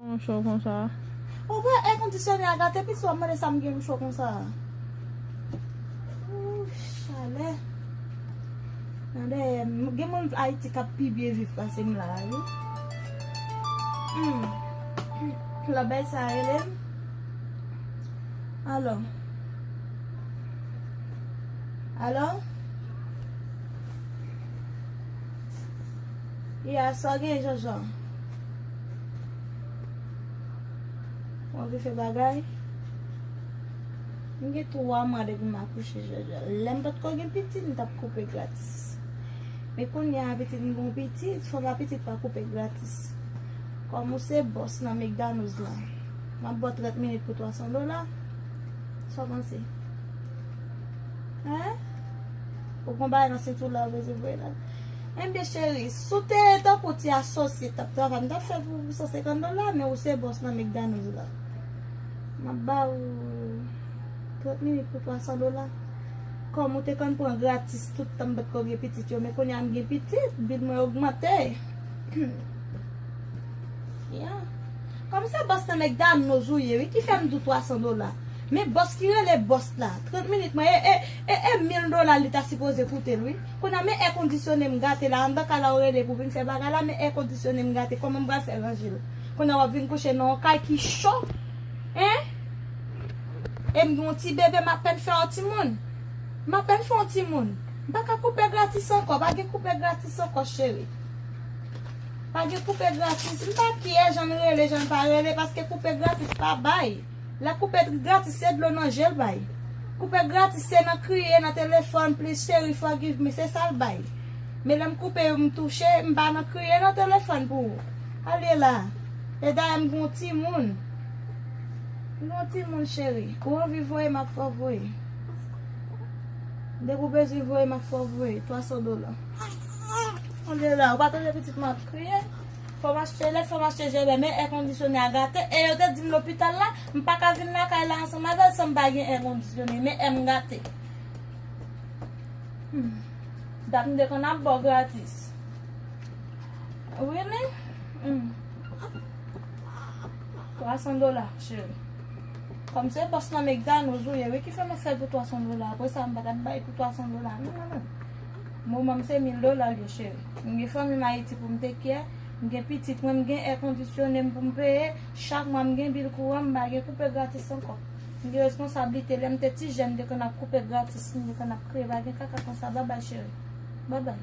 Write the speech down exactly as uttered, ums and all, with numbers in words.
Yon cho konsa. Ou wè èkondisyone a gate, pitit w ap mande sa m gen yon cho konsa. Ooh, chalè. Nan dèyè m, gen moun Ayiti k ap pi byen viv pase m la, wi. Hmm. Lòt bagay sa rele m. Alò. Alò? Ya, sa w gen, Jojo? W anvi fè bagay? M gen twa mwa depi m akouche, Jojo. Lè m potko gen pitit, m t ap koupe gratis. Men kounye a, pitit m gen yon pitit, fò pa pitit pa koupe gratis. Kòm ou se bòs nan McDonald's la, m ap ba w trant minit pou twa san dola. Sa w panse? Hein? Ou gon bagay nan senti w la, ou bezwen voye la. Enben, cheri, si w te tankou ti asosye t ap travay, m t ap fè pou san senkant dola, men ou se bòs nan McDonald's la. M ap ba ou trant minit pou twa san dola. Kòm ou te konn pran gratis tout tan m potko gen pitit yo, men kounye a m gen pitit, bil mwen ogmante. Ya. Kòm se bòs nan McDonald's ou ye, wi, ki fè m di w twa san dola. Men bòs ki rele bòs la, trant minit mwen, e, e, e, e mil dola li ta sipoze koute l, wi. Kounye a, men èkondisyone m gate la, anndan kay la ou rele pou vin fè bagay la, men èkondisyone m gate, kòman m pral fè ranje l? Kounye a w ap vin kouche nan yon kay ki cho, en? E m gen yon ti bebe, m apèn fè yon timoun. M apèn fè yon timoun. M pa ka koupe gratis ankò, pa gen koupe gratis ankò, cheri. Pa gen koupe gratis. M pa kè jan l rele, jan l pa rele, paske koupe gratis pa bay. Lè koupe gratis, se dlo nan je l bay. Koupe gratis, se nan kriye, nan telefòn, "Please, cheri, forgive me," se sa l bay. Men lè m koupe, m touche, m pa nan kriye nan telefòn pou ou. Ale la. E dayè, m gen yon timoun. M gen yon timoun, cheri. Ou anvi voye, m ap fè w voye. Depi w bezwen voye, m ap fè w voye. Twa san dola. Ale la. Ou pa tande pitit mwen ap kriye? Fò m achte lèt, fò m achte jèlè, men èkondisyone a gate. E yo te di m lopital la, m pa ka vin lakay la ansanm avè l san m pa gen èkondisyone. Men èm gate. Hmm. Dat m te konn ap ba w gratis. Really? Hmm. Twa san dola, cheri. Kòm se bòs nan McDonald's ou ye, wi, ki fè m ap fè l pou twa san dola. Apre sa, m pa t ap bay pou twa san dola. Non, non, non. Moman m se mil dola l ye, cheri. M gen fanmi m Ayiti pou m take care. M gen pitit mwen, m gen èkondisyone m pou m peye. Chak mwa m gen bil kouran, m pa gen koupe gratis ankò. M gen responsablite. Lè m te ti jèn, m te konn ap koupe gratis, m te konn ap kriye, pa gen kaka konsa. Babay, cheri. Babay.